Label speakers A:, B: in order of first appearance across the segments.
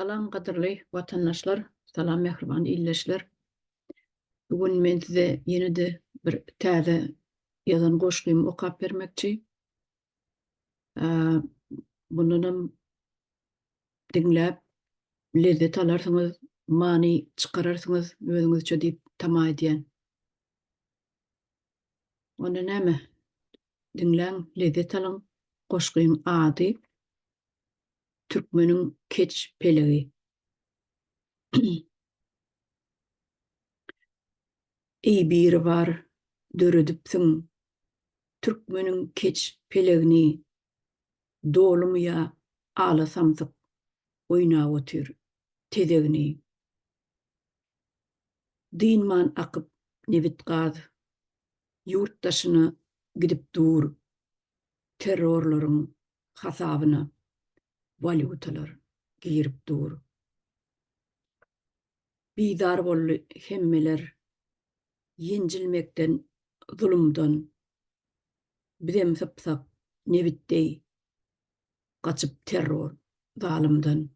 A: Salam gadyrly watandaşlar, salam mähriban ildeşler. Bu gün men size ýene-de bir täze ýazan goşgymy okap bermekçi. Bundanam diňläp lezzet alarsyňyz, many çykararsyňyz özüňizçe diýip tama edýän. Onda näme? Diňläň, lezzet alyň. Goşgyň ady Türkmeniň keç pelegi. Eý Biribar döredipsiň türkmeniň keç pelegini dolumy ýa ala samsyk oýnap otyr tezegini. Dynman akyp nebit gaz ýurt daşyna gidip dur terrorlaryň hasabyna walýutalar girip dur. Bizar boldy hemmeler ýenjilmekden zulumdan bizem sypsak nebit deý gaçyp terror zalymdan.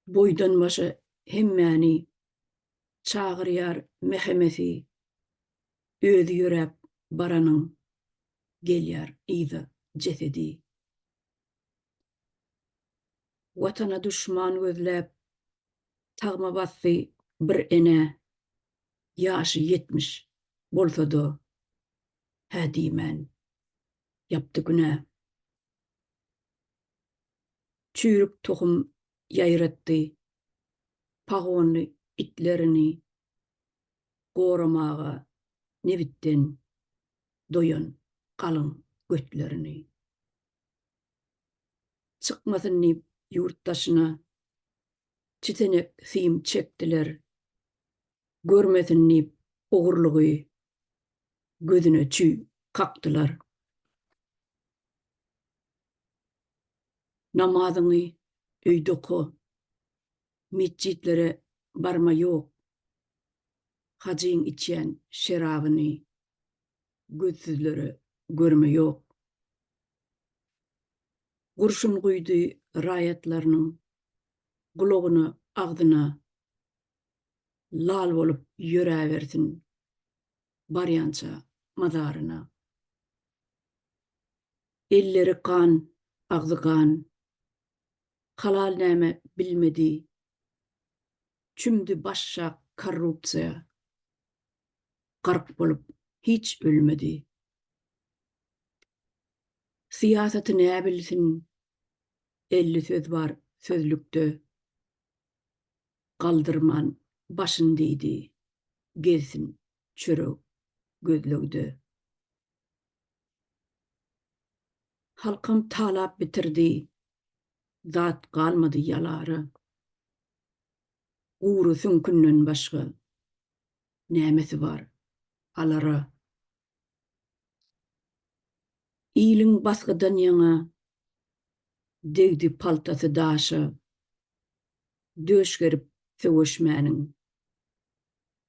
A: Boýdan başa hemmäni çagyrýar mehemesi özi ýöräp baranyň gelýär yza jesedi. Watana duşman gözläp, tagma basdy bir ene, Ýaşy 70 bolsa-da, hä diýmän ýapdy günä. Çüýrük tohum ýaýratdy pagonly itlerini goramaga nebitden doýan galyň götlerini. Çykmasyn diýip ýurt daşyna çitenek sim çekdiler, görmesin diýip ogurlygy gözüne çüý kakdylar. Namazyňy öýde oka, metjitlere barma ýok, hajyň içýän şerabyny gözsüzlere görme ýok. Gurşun guýdy raýatlarynyň gulagyna, agzyna, lal bolup ýöräbersin barýança mazaryna. Elleri gan, agzy gan, halal näme bilmedi, çümdi başşak korrupsiýa, gark bolup hiç ölmedi. Syýasaty näbilsin, 50 söz bar sözlükde, Galdyrman başyn diýdi, gezsin çörek gözlegde. Halkam talap bitirdi, zat galmady ýalara. Gury süňkünden başga nämesi bar alara. Iliň basgydan ýaňa degdi paltasy daşa, Döş gerip söweşmäniň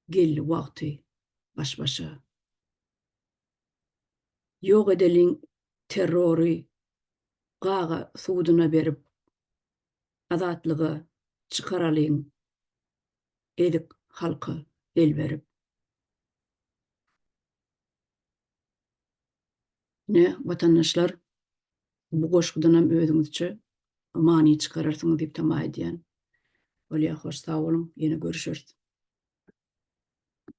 A: geldi wagty baş-başa. Ýok edeliň terrory Gaga suduna berip, Azatlyga çykaralyň ezik halka el berip. Ine, watandaşlar, bu goşgudanam özüňizçe many çykararsyňyz diýip tama edýän. Bolýa, hoş sag boluň, ýene görüşeris.